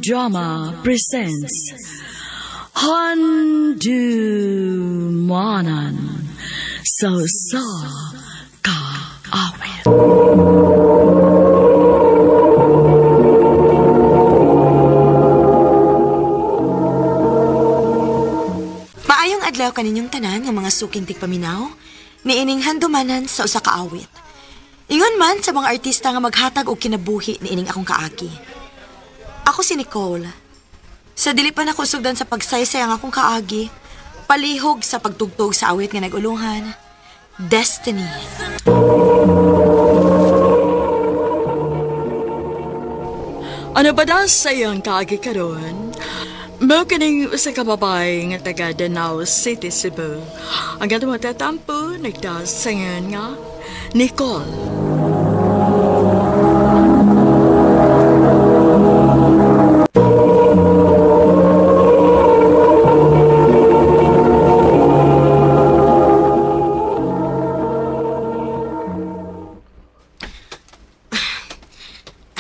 Drama presents Handumanan sa Sa Kaawit. Maayong adlaw kaninyong tanan nga mga suking tigpaminaw, niining handumanan sa usa ka awit. Ingon man sa mga artista nga maghatag og kinabuhi niining akong kaagi. Ako si Nicole. Sa dili pa nako sugdan sa pagsaysay ang akong kaagi, palihog sa pagtugtog sa awit nga nagulungan, Destiny. Ano ba da sa iyong kaagi karon? Mao kining usa ka babae nga taga Danao City, Cebu. Ang atong tatampo nagdasangan nga Nicole.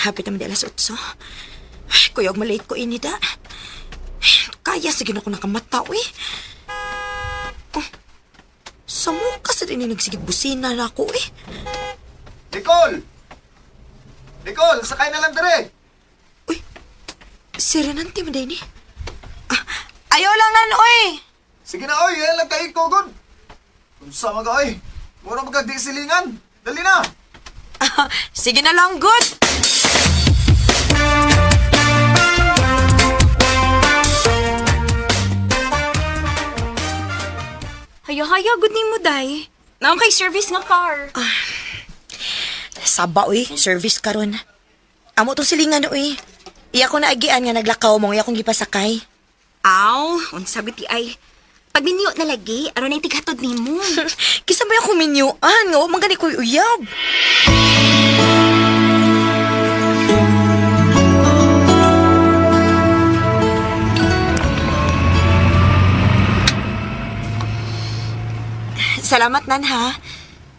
Hapit naman di alas 8. Ay, kuyog malate ko ini da. Ay, kaya sige na ko nakamata, uy. Oh, sa mukha sa din nagsigig busina na ako, eh. Nicole! Nicole, sakay na lang dire! Uy, si Renante mo din eh. Ah, ayaw lang nan, uy! Sige na, oy! Yan lang kayo, kugod! Kung sama ka, oy! Mura magka di silingan! Dali na! Ah, sige na lang, good! Haya-haya, good nimo, day. Naong kay service nga car. Saba, uy. Service karon. Amo tong silingan, uy. Iya ko naagian nga naglakaw mo, iya kong gipasakay. Aw, unsa biti ay. Pag minyo na lagi, aron ay tighatod nimo. Kisa ba yung kuminyuan? Nga, wa man gani ko'y uyab. Salamat, Nan, ha?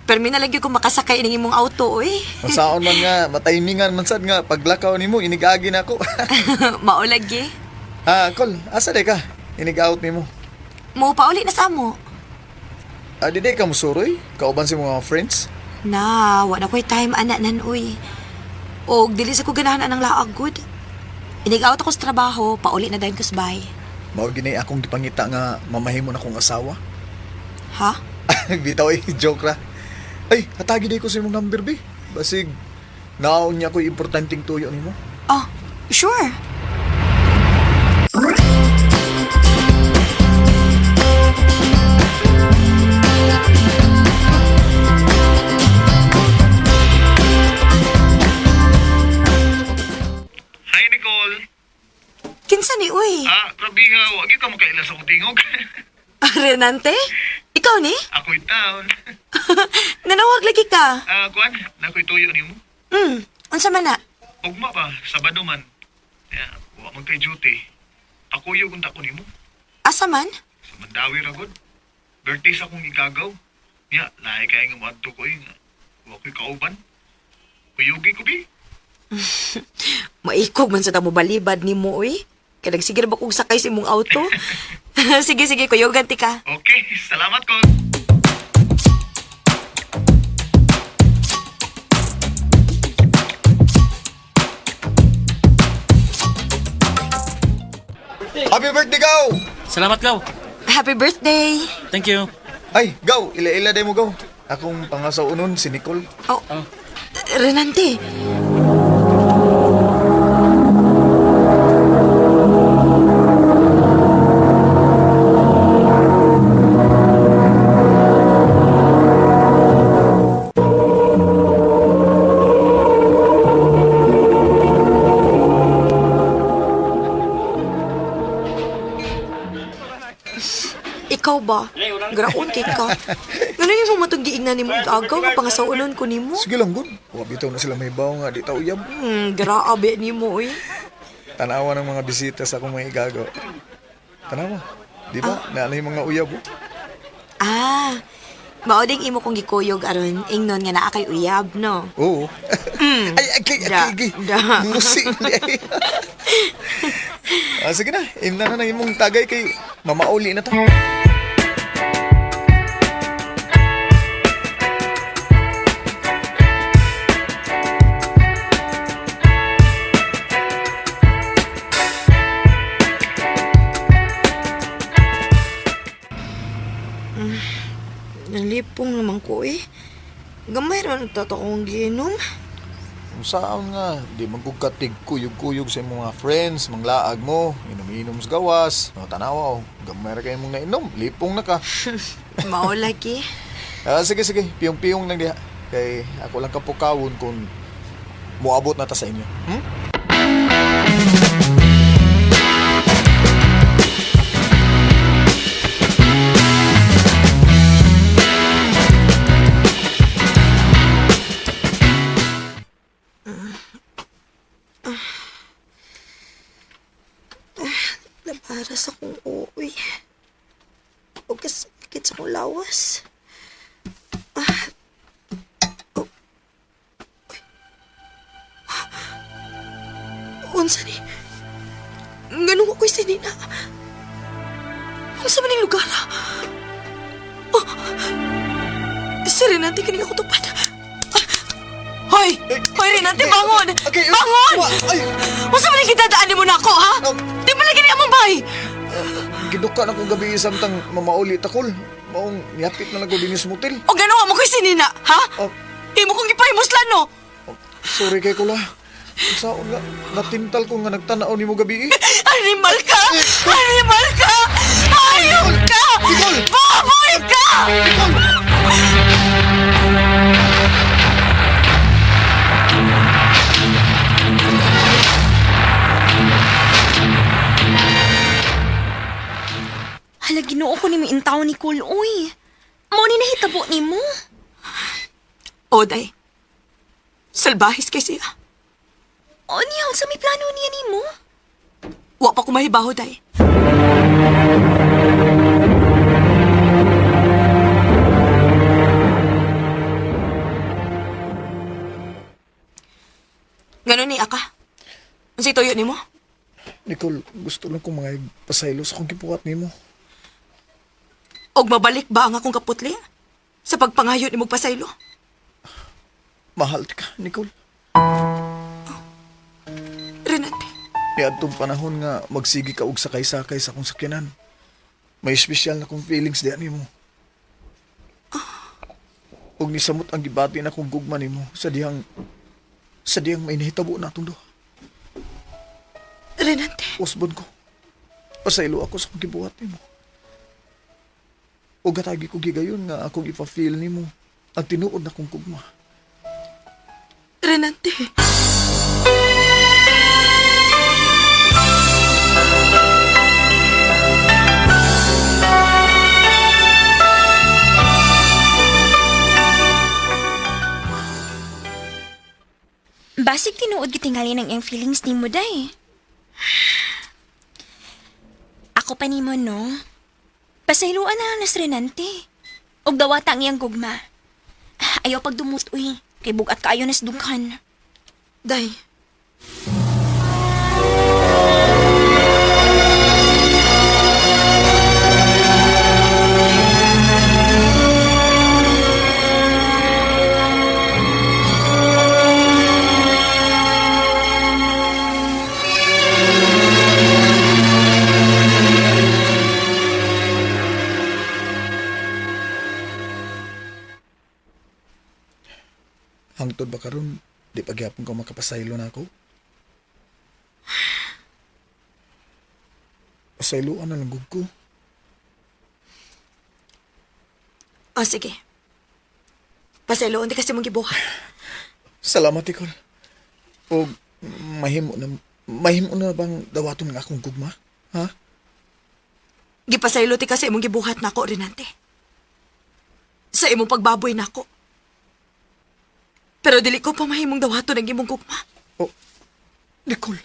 Pero may nalagyo kung makasakay ining imong auto, uy. Masaon man nga, mataymingan man sad nga, paglakaw nimo, inigagi na ako. Maulagi. Ah, Col, asa di ka? Inig-out nimo. Mo pauli na sa amo. Ah, di di ka musuroy? Kauban si mga friends? Na, wala ko'y time, ana, nan, uy. Og, dili sa ko ganahan anang laag, good. Inig-out ako sa trabaho, pauli na dayon ko sa bahay. Mao gini akong gipangita nga mamahimo na kong asawa. Ha? Bitaw eh, joke ra. Ay, hatagi di ko sa imong number, be. Basig, naon niya ko'y importanteng tuyo nimo. Oh, sure. Hi, Nicole. Kinsa ni, uy? Ah, grabe nga. Huwag ka makaila sa kutingog. Renante? Ikaw ni? Ako'y town. Nanawag lagi ka. Ah, kuan, nako'y tuyo nimo. Unsa man na? Ugma pa, Sabado man. Ya, wa man kay duty. Ako yung unta ko nimo. Asa man? Sa Mandawi ra gud. Birthday sa akong igagaw. Ya, lahi kay nga moadto ko eh. Wa ko'y kauban. Kuyugi ko bi. Maikog man sa tamo balibad ni mo, uy. Kaya nagsigir ba kong sakay sa imong auto? Sige, sige, kuyogan ti ka. Okay, salamat ko. Happy birthday, Gaw! Salamat, Gaw. Happy birthday! Thank you. Ay, Gaw, ila-ila day mo, Gaw. Akong pangasaunon, si Nicole. Oh, Renante. Ikaw ba? Graon kay ka. Ngano yung mo matong giingnan nimo og agaw nga pangasaunon ko nimo? Sige lang, good. Wa bitaw na sila may baw nga, di ta uyab. Grabe nimo uy. Tanawa ng mga bisita sa akong mga igagaw. Tanawa. Di ba? Ah. Naala yung mga uyab, oh. Ah, mao ding imo kong gikuyog aron ingnon nga naa kay uyab no. Oo. Ay, ay, ay, Da, ay, da. Musi ni ay. Ah, sige na, imna na nang imong tagay kay mamauli na ta. Nalipong naman ko eh. Gamay ra nagtatakong ginom. Kung saan nga, di man kog katig kuyog-kuyog sa imong mga friends, manglaag mo, inom-inom sa gawas, no, tanawa oh, gamay ra kay imong nainom, lipong na ka. Mao lagi. Ah, sige, sige, piyong-piyong lang diha. Kay ako lang kapukawon kung moabot na ta sa inyo. Hmm? Labara sa kong uwi. O kasakit sa kong lawas. Ah. Oh. Uy. Unsa ni? Ganun ko ko'y sinina. Unsa man ning lugar? Ah? Oh. Si Renante kini ako tupad. Ah. Hoy! Hoy, Renante, bangon! Okay, Bangon! Ay, Unsa man ning gidadaan nimo nako, ha? Oh. Di man lagi ni among bay! giduka na kong gabi samtang mamauli takol. Maong niyapit na lang ko dinis motel. O gano'n mo ko'y sinina, ha? Oh. Imo kong gipahimuslan, no? Oh, sorry kay kula. Saon nga, natintal ko nga nagtanaw nimo gabi. eh. Animal ka! Animal ka! Hayop ka! Nicole! Baboy ka! Nicole! Hala, Ginoo ko nimo intaw ni Nicole, uy. Mao ni nahitabo nimo. Oday, salbahis kay siya. O niya, unsa may plano niya nimo? Wa pa ko mahibaho, day. Ngano ni Aka? Unsay tuyo nimo? Nicole, gusto lang kong mga pasaylo sa akong gibuhat nimo. Og mabalik ba ang akong kaputli? Sa pagpangayo nimo pasaylo? Mahal ka, Nicole. Renate. Niadtong panahon nga magsigi ka og sakay-sakay sa akong sakyanan. May espesyal na kong feelings diyan nimo. Ug nisamot ang gibati na kong gugma nimo sa dihang may nahitabo na atong duha. Renante. Usbon ko. Pasaylo ako sa akong gibuhat nimo. Ug hatagi ko gigayon nga akong ipa-feel nimo ang tinuod na kong gugma. Renante. Basig tinuod gitingali ng iyang feelings nimo day. Ako pa nimo no. Pasayloan na lang nas Renante. Og dawata ang iyang gugma. Ayaw pagdumot uy, kay bugat kaayo nas dughan. Day. Hangtod ba karon di pa gyapon ka makapasaylo na ako? Pasayloan na lang gud ko. O sige. Pasayloon di kasi mong gibuhat. Salamat, Nicole. O mahimo na bang dawaton nga akong gugma? Ha? Gipasaylo ti kasi imong gibuhat nako, Renante. Sa imong pagbaboy nako. Pero dili ko pa mahimong dawaton ang imong gugma. Oh, Nicole.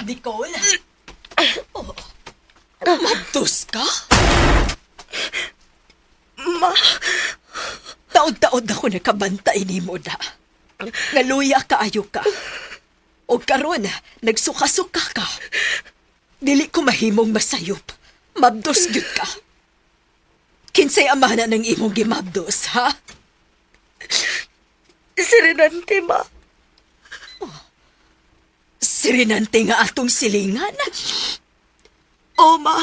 Nicole? Oh. Mabdos ka? Ma, Taod-taod ako nakabantay ni mo da. Naluya kaayo ka. O karon, nagsuka-suka ka. Dili ko mahimong masayop. Mabdos gyud ka. Kinsay amana ng imong gimabdos, ha? si Renante, ma. Sirinante nga atong silingan. Oh, ma.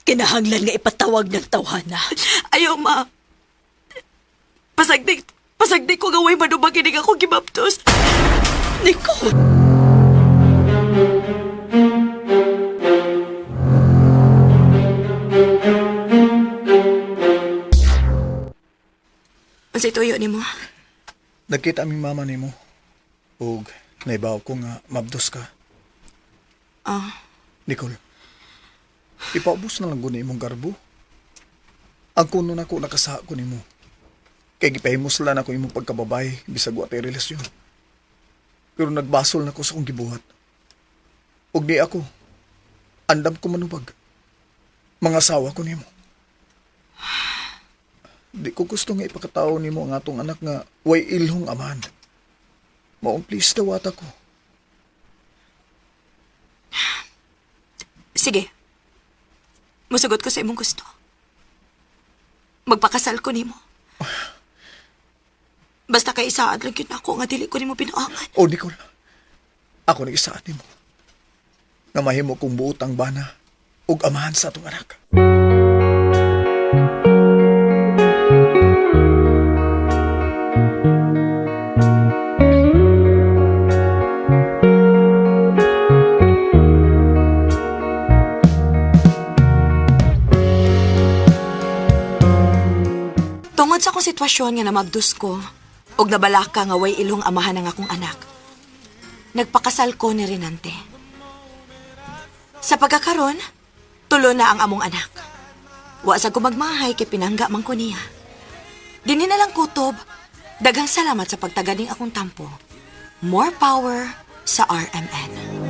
Kinahanglan nga ipatawag ng tawhana. Ayaw, ma. Pasagdi, pasagdi ko gaway manubag inig ako gibaptos. Nicole! Unsay tuyo nimo? Nagkita aming mama nimo. Ug naibaw ko nga mabdos ka. Ah, Nicole, ipaubos na lang ko ni imong garbo. Ang kuno na ko nakasaha ko nimo. Kay gipahimos lang ako imong pagkababay bisag wa tay relasyon. Pero nagbasol na ko sa akong gibuhat. Ug di ako, andam ko manubag. Mga asawa ko nimo. Di ko gusto nga ipakatao nimo ang atong anak nga way ilhong amahan. Maong please dawata ko. Sige. Musugot ko sa imong gusto. Magpakasal ko nimo. Basta kay isaad lang yun ako nga dili ko nimo binuangan. O Nicole, ako nag isaan nimo. Nga mahimo kong buot ang bana ug amahan sa atong anak. Tungod sa akong sitwasyon nga namabdos ko, og nabalaka nga way ilong amahan ang akong anak. Nagpakasal ko ni Renante. Sa pagkakaron, tulo na ang among anak. Wa sa gumagmahay kay pinangga man ko niya. Dini na lang kutob, daghang salamat sa pagtaganing akong tampo. More power sa RMN.